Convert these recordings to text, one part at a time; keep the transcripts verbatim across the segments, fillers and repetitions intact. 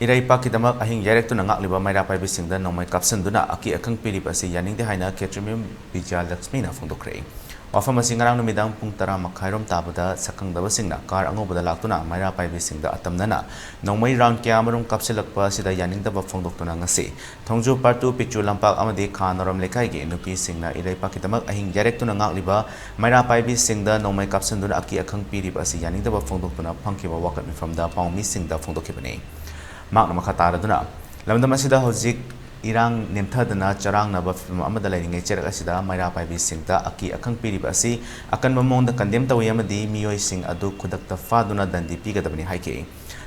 ꯏꯔꯩꯄꯥꯛꯀꯤꯗꯃꯛ ꯑꯍꯤꯡ ꯌꯥꯏꯔꯛꯇꯨꯅ ꯉꯥꯛꯂꯤꯕ ꯃꯩꯔꯥ ꯄꯥꯏꯕꯤꯁꯤꯡꯗ ꯅꯣꯡꯃꯩ ꯀꯥꯞꯁꯤꯟꯗꯨꯅ ꯑꯀꯤ ꯑꯈꯪ ꯄꯤꯔꯤꯕ ꯑꯁꯤ ꯌꯥꯅꯤꯡꯗꯦ ꯍꯥꯏꯅ ꯈꯦꯇ꯭ꯔꯤꯃꯌꯨꯝ ꯕꯤꯖꯌ ꯂꯛꯁꯃꯤꯅ ꯐꯣꯡꯗꯣꯛꯈ꯭ꯔꯦ꯫ ꯋꯥꯐꯝ ꯑꯁꯤ ꯉꯔꯥꯡ ꯅꯨꯃꯤꯗꯥꯡ ꯄꯨꯡ ꯇꯔꯥ ꯃꯈꯥꯏꯔꯣꯝ ꯇꯥꯕꯗ ꯁꯛꯈꯪꯗꯕꯁꯤꯡꯅ ꯀꯥꯔ ꯑꯉꯧꯕꯗ ꯂꯥꯛꯇꯨꯅ ꯃꯩꯔꯥ ꯄꯥꯏꯕꯤꯁꯤꯡꯗ ꯑꯇꯝꯅꯅ ꯅꯣꯡꯃꯩ ꯔꯥꯎꯟ ꯀꯌꯥ ꯑꯃꯔꯣꯝ ꯀꯥꯞꯁꯤꯜꯂꯛꯄ ꯑꯁꯤꯗ ꯌꯥꯅꯤꯡꯗꯕ ꯐꯣꯡꯗꯣꯛꯇꯨꯅ ꯉꯁꯤ ꯊꯣꯡꯖꯨ ꯄꯥꯔꯇꯨ ꯄꯤꯆꯨ ꯂꯝꯄꯥꯛ ꯑꯃꯗꯤ ꯈꯥ ꯅꯔꯣꯝ ꯂꯩꯀꯥꯏꯒꯤ ꯅꯨꯄꯤꯁꯤꯡꯅ ꯏꯔꯩꯄꯥꯛꯀꯤꯗꯃꯛ ꯑꯍꯤꯡ ꯌꯥꯏꯔꯦꯛꯇꯨꯅ ꯉꯥꯛꯂꯤꯕ ꯃꯩꯔꯥ ꯄꯥꯏꯕꯤꯁꯤꯡꯗ ꯅꯣꯡꯃꯩ ꯀꯥꯞꯁꯤꯟꯗꯨꯅ ꯑꯀꯤ ꯑꯈꯪ ꯄꯤꯔꯤꯕ ꯑꯁꯤ ꯌꯥꯅꯤꯡꯗꯕ ꯐꯣꯡꯗꯣꯛꯇꯨꯅ ꯐꯝꯈꯤꯕ ꯋꯥꯀꯠ ꯃꯤꯐꯝꯗ ꯄꯥꯎꯃꯤꯁꯤꯡꯗ ꯐꯣꯡꯗꯣꯛꯈꯤꯕꯅꯤ꯫ ꯃꯍꯥꯛꯅ ꯃꯈꯥ ꯇꯥꯔꯗꯨꯅ, ꯂꯝꯗꯝ ꯑꯁꯤꯗ ꯍꯧꯖꯤꯛ ꯏꯔꯥꯡ ꯅꯦꯝꯊꯗꯅ ꯆꯔꯥꯡꯅꯕ ꯐꯤꯕꯝ ꯑꯃꯗ ꯂꯩꯔꯤꯉꯩ ꯆꯩꯔꯛ ꯑꯁꯤꯗ ꯃꯩꯔꯥ ꯄꯥꯏꯕꯤꯁꯤꯡꯗ ꯑꯀꯤ ꯑꯈꯪ ꯄꯤꯔꯤꯕ ꯑꯁꯤ ꯑꯀꯟꯕ ꯃꯑꯣꯡꯗ ꯀꯟꯗꯦꯝ ꯇꯧꯏ ꯑꯃꯗꯤ ꯃꯤꯑꯣꯏꯁꯤꯡ ꯑꯗꯨ ꯈꯨꯗꯛꯇ ꯐꯥꯗꯨꯅ ꯗꯟꯗꯤ ꯄꯤꯒꯗꯕꯅꯤ ꯍꯥꯏꯈꯤ꯫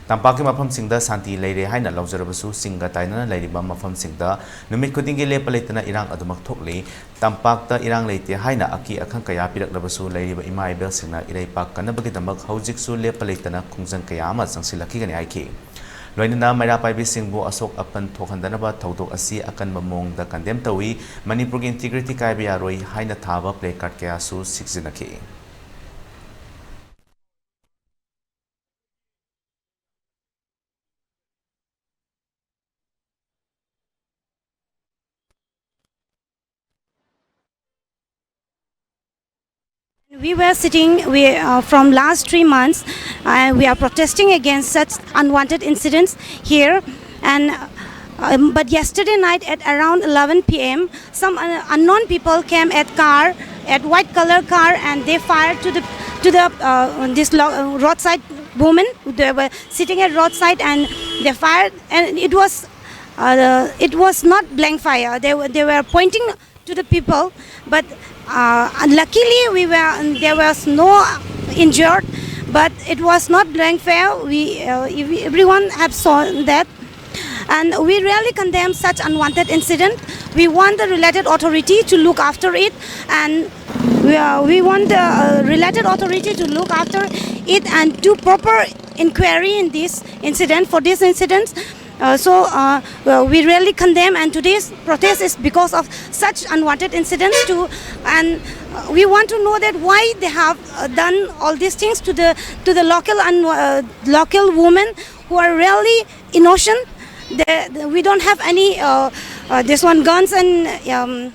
ꯇꯝꯄꯥꯛꯀꯤ ꯃꯐꯝꯁꯤꯡꯗ ꯁꯥꯟꯇꯤ ꯂꯩꯔꯦ ꯍꯥꯏꯅ ꯂꯧꯖꯔꯕꯁꯨ, ꯆꯤꯡꯒ ꯇꯥꯏꯅꯅ ꯂꯩꯔꯤꯕ ꯃꯐꯝꯁꯤꯡꯗ ꯅꯨꯃꯤꯠ ꯈꯨꯗꯤꯡꯒꯤ ꯂꯦꯞꯄ ꯂꯩꯇꯅ ꯏꯔꯥꯡ ꯑꯗꯨꯃꯛ ꯊꯣꯛꯂꯤ꯫ ꯇꯝꯄꯥꯛꯇ ꯏꯔꯥꯡ ꯂꯩꯇꯦ ꯍꯥꯏꯅ ꯑꯀꯤ ꯑꯈꯪ ꯀꯌꯥ ꯄꯤꯔꯛꯂꯕꯁꯨ, ꯂꯩꯔꯤꯕ ꯏꯃꯥ ꯏꯕꯦꯜꯁꯤꯡꯅ ꯏꯔꯩꯄꯥꯛ ꯀꯟꯅꯕꯒꯤꯗꯃꯛ ꯍꯧꯖꯤꯛꯁꯨ ꯂꯦꯞꯄ ꯂꯩꯇꯅ ꯈꯣꯡꯖꯪ ꯀꯌꯥ ꯑꯃ ꯆꯪꯁꯤꯜꯂꯛꯈꯤꯒꯅꯤ ꯍꯥꯏꯈꯤ꯫ ꯂꯣꯏꯅꯅ ꯃꯩꯔꯥ ꯄꯥꯏꯕꯤꯁꯤꯡꯕꯨ ꯑꯁꯣꯛ ꯑꯄꯟ ꯊꯣꯛꯍꯟꯗꯅꯕ ꯊꯧꯗꯣꯛ ꯑꯁꯤ ꯑꯀꯟꯕ ꯃꯑꯣꯡꯗ ꯀꯟꯗꯦꯝ ꯇꯧꯏ, ꯃꯅꯤꯄꯨꯔꯒꯤ ꯏꯟꯇꯤꯒ꯭ꯔꯤꯇꯤ ꯀꯥꯏꯕ ꯌꯥꯔꯣꯏ ꯍꯥꯏꯅ ꯊꯥꯕ ꯄ꯭ꯂꯦ ꯀꯥꯔꯗ ꯀꯌꯥꯁꯨ ꯁꯤꯖꯤꯟꯅꯈꯤ꯫ We were sitting, we, uh, from last three months, uh, we are protesting against such unwanted incidents here. And um, but yesterday night at around eleven p m, some uh, unknown people came at car, at white color car, and they fired to the to the uh, this lo- uh, roadside woman. They were sitting at roadside, and they fired, and it was uh, it was not blank fire. They were, they were pointing to the people, but uh, luckily we were there was no injured, but it was not blank fire. We uh, ev- everyone have seen that, and we really condemn such unwanted incident. We want the related authority to look after it, and we, uh, we want the uh, related authority to look after it and do proper inquiry in this incident for this incident. Uh, so uh, uh, we really condemn, and today's protest is because of such unwanted incidents too, and uh, we want to know that why they have uh, done all these things to the to the local and uh, local women who are really innocent. They, we don't have any uh, uh, this one guns and um,